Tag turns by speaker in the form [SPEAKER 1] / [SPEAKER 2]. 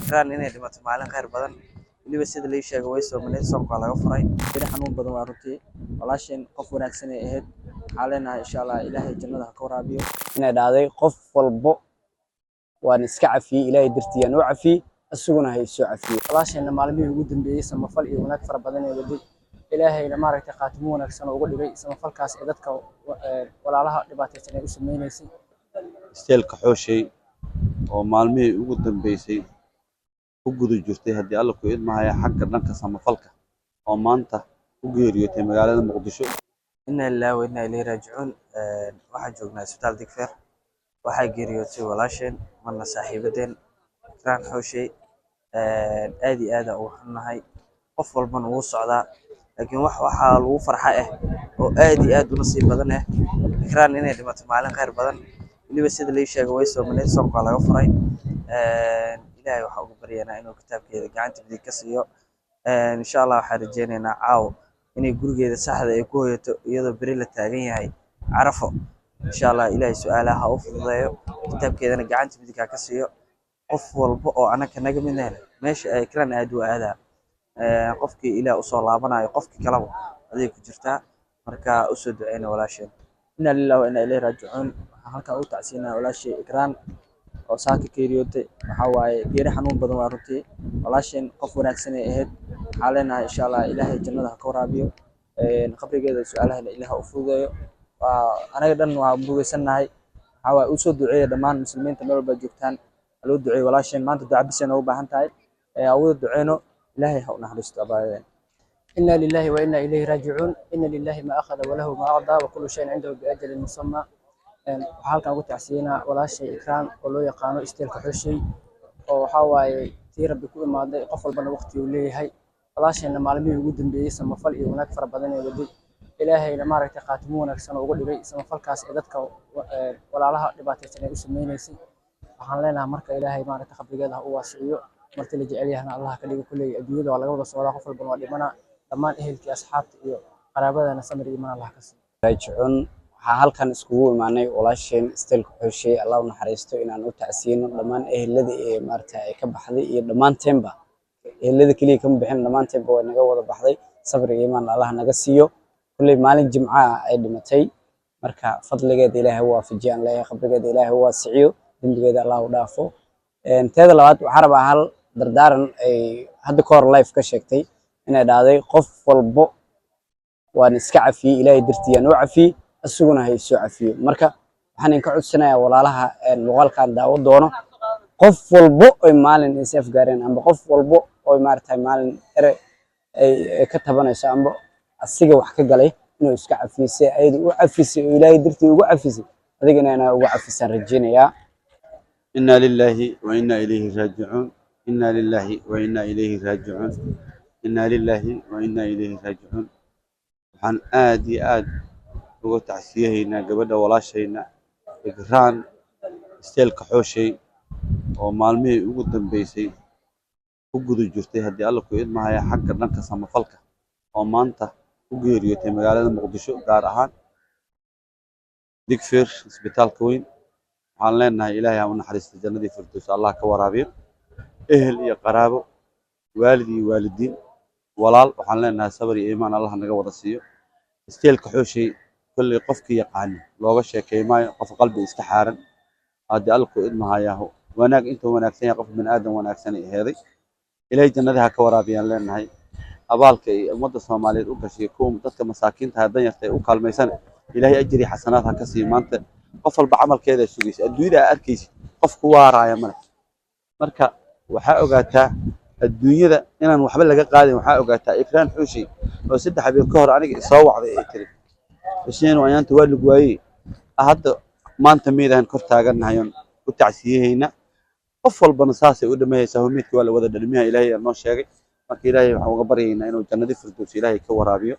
[SPEAKER 1] Ikraan inay dhimato maalin khayr badan. Weliba sida lii sheegay, way soomaneed, soonka waa laga furay.
[SPEAKER 2] Geeri xanuun badan waa runtii. Walaasheen qof wanaagsan ay ahayd. Waxaa leenahay, insha Allah, Ilaahay jannada ha ka waraabiyo.
[SPEAKER 3] Inay dhahday, "Qof walbo waan iska cafiyey, Ilaahay dartiiyaan u cafiyey, isaguna ha isoo cafiyo."
[SPEAKER 2] Walaasheenna maalmihii ugu dambeeyey samafal iyo wanaag fara badan ee waday, Ilaahayna maaragtay khaatimo wanaagsan oo uga dhigay samafalkaas ee dadka walaalaha dhibaataysan ay u sameynaysay.
[SPEAKER 4] Isteelka Xooshay oo maalmihii ugu dambeysay ku guda jirtay, haddii Alla ku idmahaya, xagga dhanka samafalka, oo maanta ku geeriyootay magaalada Muqdisho.
[SPEAKER 1] Inna lillahi wa inna ilayhi raajicuun. Waxaan joognaa Isbitaal Digfeer. Waxaa geeriyootay walaasheen marna saaxiibadeen, Ikraan Xooshay. Aad iyo aad aan ugu xunnahay. Qof walbana wuu socdaa, laakiin wax waxaa lagu farxa ah oo aad iyo aad u nasiib badan ah Ikraan inay dhimato maalin khayr badan. Weliba sida lii sheegay, way soomaneed, soonka waa laga furay. Ilaahay waxaa uga baryaynaa inuu kitaabkeeda gacanta midig ka siiyo. Insha Allah, waxaan rajeynaynaa caawo inay gurigeeda saxda ay ku hoyato, iyadoo beri la taagan yahay Carafo. Insha Allah, Ilaahay su-aalaha ha u fududeeyo, kitaabkeedana gacanta midig ha ka siiyo. Qof walba oo anaka naga midnahna meesha ay Ikraan aad u aadaa, qofkii Ilaah usoo laabanayo, qofkii kaleba aday ku jirtaa. Marka usoo duceyna walaasheen.
[SPEAKER 2] Inna lillahi wa inna ilayhi raajicuun. Waxaan halkan ugu tacsiinaya walaashay Ikraan oo saaka geeriyootay. Waxaa waaye geeri xanuun badan waa runtii. Walaasheen qof wanaagsan ay ahayd. Waxaa leenahay, insha Allah, Ilaahay jannada ha ka waraabiyo, qabrigeeda su-aalahana Ilaah ha u fududeeyo. Waa anaga dhan waa murugaysannahay. Waxaa waaye, usoo duceeya dhammaan muslimiinta meel walba joogtaan, ha loo duceeyo walaasheen. Maanta duca bisay noogu baahan tahay. Aan wada duceyno. Ilaahay ha u naxariisto abaayadeen.
[SPEAKER 5] إنا لله وإنا إليه راجعون. إن لله ما أخذ وله ما أعطى وكل شيء عنده بأجل مسمى. Waxaa halkan ugu tacsiyeynaa walaashay Ikraan oo loo yaqaano Isteelka Xoshay, oo waxaa waaye tii Rabbi ku imaaday. Qof walbana waqti uu leeyahay. Walaashayna maalmihii ugu dambeeyey samafal iyo wanaag fara badan ee waday, Ilaahayna maaragtay khaatimo wanaagsan oo uga dhigay samafalkaas ee dadka walaalaha dhibaataysan ay u sameynaysay. Waxaan leenahay marka, Ilaahay maaragtay qabrigeeda ha u waasiciyo, marti la jecel yahana Allah ka dhigo. Kulley adduunyada waa laga wada socdaa, qof walbana waa dhimanaa. Dhammaan ehelkii, asxaabta iyo qaraabadana samir iyo iimaan Allah ka siiyo.
[SPEAKER 3] Raajicuun. Waxaa halkan iskugu imaanay walaasheen Isteelka Xooshay, Allah u naxariisto, inaan u tacsiyeyno dhammaan ehelada ee maaragtay ay ka baxday iyo dhammaanteenba. Ehelada keliya kama bixin, dhammaanteenba way naga wada baxday. Sabir iyo iimaan Allah naga siiyo. Kulley maalin Jimca ah ay dhimatay. Marka fadligeeda Ilaahay u waafajiyo aan leeyahay, qabrigeeda Ilaahay u waasiciyo, dembigeeda Allah u dhaafo. Teeda labaad, waxaan rabaa hal dardaaran ay hadda ka hor live ka sheegtay, inay dhahday, "Qof walbo waan iska cafiyey, Ilaahay dartiiyaan u cafiyey, isaguna ha isoo cafiyo." Marka waxaan idinka codsanayaa, walaalaha muuqaalkan daawo doono, qof walbo oy maalin is afgaareen amba qof walbo oy maaragtay maalin ere ay ka tabanayso amba asiga wax ka galay, inuu iska cafiyo si ayada u cafisay oo Ilaahay dartii ugu cafisay. Adigana inaa uga cafisaan rajeynayaa.
[SPEAKER 4] إنا لله وإنا إليه راجعون. إنا لله وإنا إليه راجعون. إنا لله وإنا إليه راجعون. Waxaan aad iyo aad uga tacsiyahaynaa gabadha walaashayna, Ikraan Isteelka Xooshay, oo maalmihii ugu dambeysay ku guda jirtay, haddii Alla ku idmahaya, xagga dhanka samafalka, oo maanta ku geeriyootay magaalada Muqdisho, gaar ahaan Digfeer, isbitaalka weyn. Waxaan leenahay, Ilaahay ha u naxariista, jannadii firdows Allah ka waraabiyo. Ehel iyo qaraabo, waalid iyo waalidiin, walaal, waxaan leenahay sabar iyo iimaan Allah naga wada siiyo. Isteelka Xooshay kolley qofkii yaqaani looga sheekey maayo. Qof qalbi iska xaaran, haddii Alla ku idmahayaa, wanaag intuu wanaagsan yahay, qof bini aadan wanaagsan ay aheeday. Ilaahay jannada ha ka waraabiyaan leenahay. Abaalka ay ummadda Soomaaliyeed u gashay, kuwa dadka masaakiinta ah, danyarta ay u kaalmaysan, Ilaahay ajri xasanaad ha ka siiyo. Maanta qof walba camalkeeda sugaysa. Adduunyada aa arkaysid qof ku waaraaya male. Marka waxaa ogaataa adduunyada inaan waxba laga qaadin. Waxaa ogaataa Ikraan Xuushi oo 3 habeen ka hor aniga isoo wacday, ay tiri, "Xuseen, ayaanta waa lagu waayey." Hadda maanta meydaan kor taagannahay oon u tacsiyeyna. Qof walbana saasay u dhamayaysaa. Humiidka waa la wada dhalmiyaha, Ilaahay aa noo sheegay. Marka Ilaahay waxaan uga baryaynaa inuu jannadii firdows Ilaahay ka waraabiyo.